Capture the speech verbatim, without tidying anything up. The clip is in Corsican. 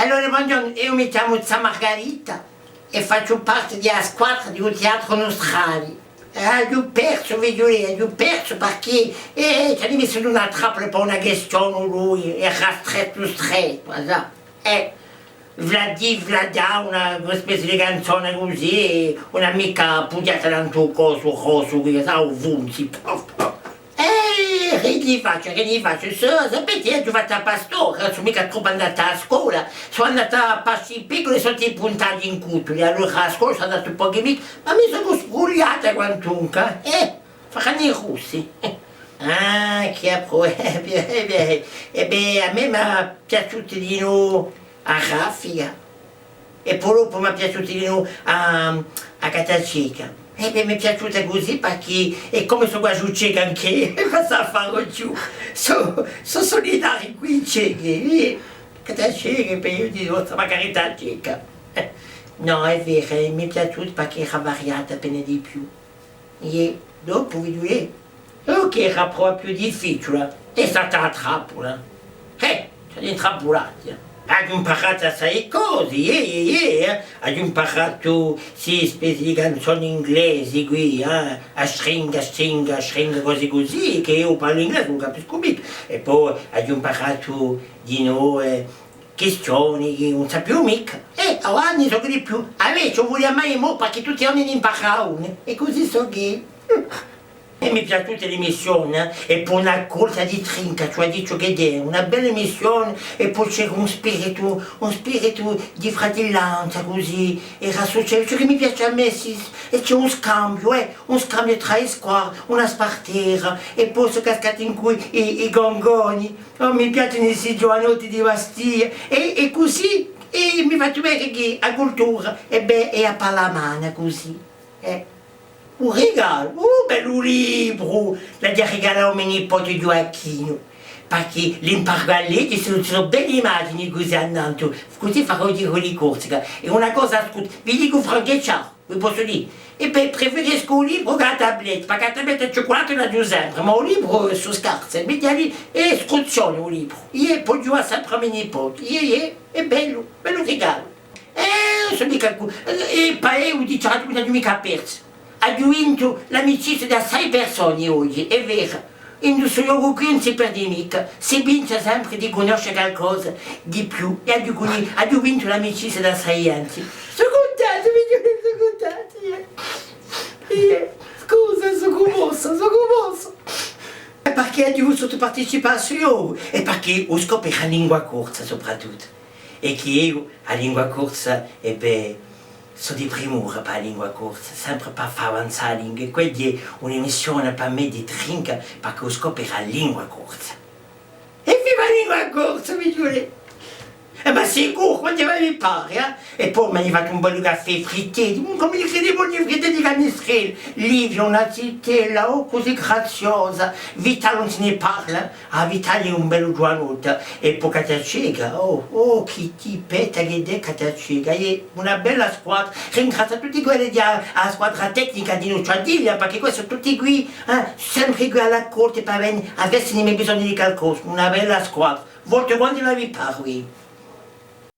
Allora, bonghjornu, eiu mi chjamu Zà Margarita è facciu parte di a squadra di u Teatru Nustrali. È aghju persu, figliulè, aghju persu parchì, eh, ci hà missu in una trappula per una quistione, lui, era strettu, strettu, sà. Eh, Vladì, Vladà, una, una spezia di canzona cusì, ùn hà micca pughjatu tantu u cosu, u cosu, chì sà, u funzi. Eh, chì li facciu, chì li facciu? Sò, sapete, eiu aghju fattu a pastora, ùn sò micca troppu andata à a scola, sò andata à pascì i pecuri sottu i puntali in Cutuli, allora à a scola sò andata un pocu micca, ma mi sò sbrugliata quantunque, eh, facendu i russi. Ah, chì appro-, eh bè, eh bè, eh bè, à mè m'hà piaciutu dinò a raffica. È po dopu m'hà piaciutu dinò a, a carta ceca. È bè, m'hè piaciuta cusì, parchì hè cum'è sò quasi ceca anch'eiu, cosa facciu? Sò, sò sulidariu cù i cechi, eh. Carta ceca, è bè, eiu dicu, ma carità ceca. Nò, hè vera, eh, m'hè piaciutu parchì era variata appena di più. Iè, dopu, figliulè, eh, chì era propiu difficiule, hè stata a trappula. Eh, ci hà intrappulatu, eh. Aghju imparatu assai cosi, iè, iè, iè, eh. Aghju imparatu sti spezii di canzoni inglesi quì, eh. A stringa, stringa, stringa, cosi cusì, chì eiu parlu inglese, ùn capiscu micca. È po aghju imparatu dinò, eh, quistioni chì ùn sapiu micca. È avanti sò chì di più. À mè ci vulia mai mò, parchì tutti i ghjorni n'imparava una. È cusì sò chì. È m'hè piaciuta l'emissione, eh, è po una raccolta di trinca, ci hè da dì chì hè una bella emissione, è po c'era un spiritu, un spiritu di fratelluzza cusì, era successo, ciò chì mi piace à mè, sì, è c'hè un scambiu, eh, un scambiu trà i squadre, una spartera, è po sò cascati incù i, i gongoni. Oh, mi piacenu sti ghjuvanotti di Bastia. È, è cusì, è mi facciu vede chì a cultura, è bè, hè à pallamanu cusì. Eh. Un rigalu, un bellu libru, l'aghju à rigalà à u me nipote Ghjuacchinu, parchì l'imparu à leghje, ci sò, ci sò belle imagini cusì annantu, cusì farà u ghjiru di Corsica. È una cosa, asculta, vi dicu francu è chjaru, vi possu dì? È bè, preferiscu u libru chè a tabletta, parchì a tabletta è ciucculata l'aghju sempre, ma u libru sò scarse, mi dà l'istruzzione u libru. Eiu poghju dà sempre à me nipote. Iè, iè, hè bellu, bellu rigalu. Eh, sò micca cu-, eh, è po eiu dicu, ùn aghju micca persu. Aghju vintu l'amicizia di assai persone oghje, hè vera. In stu locu quì ùn si perde micca, si vince sempre di cunnosce calcosa di più, è aghju cunni-, aghju vintu l'amicizia d'assai ghjente. Sò cuntenta, figliulè, sò cuntenta, iè. Iè, scusa, sò cummossa, sò cummossa. È parchì aghju vulsutu participà à stu ghjocu, è parchì u scopu era a lingua corsa, soprattuttu. È chì eiu, a lingua corsa, è bè, sò di primura pà a lingua corsa, sempre pà fà avanzà a lingua, è quella hè un'emissione pà mè di trinca, parchì u scopu era a lingua corsa. Evviva a lingua corsa, figliulè! Eh, ma sicuru, quandu vi pare, eh? È po m'hà fattu un bellu caffè fritteddu, cum'è i fritteddi, i boni fritteddi di Canistrellu, Livia, una zitella, oh, cusì graziosa, Vitale ùn si ne parla, eh? Ah, Vitale hè un bellu ghjuvanottu, è po Catia Ceca, oh, oh, chì tippetta ch'ella hè Catia Ceca, hè una bella squadra, ringraziu à tutti quelli di a, a squadra tecnica di Nucciadilla, parchì questi sò tutti quì, eh, sempre quì à l'accorta, pà vene à vede s'elli anu bisognu di calcosa, una bella squadra, voltu quandu vi pare.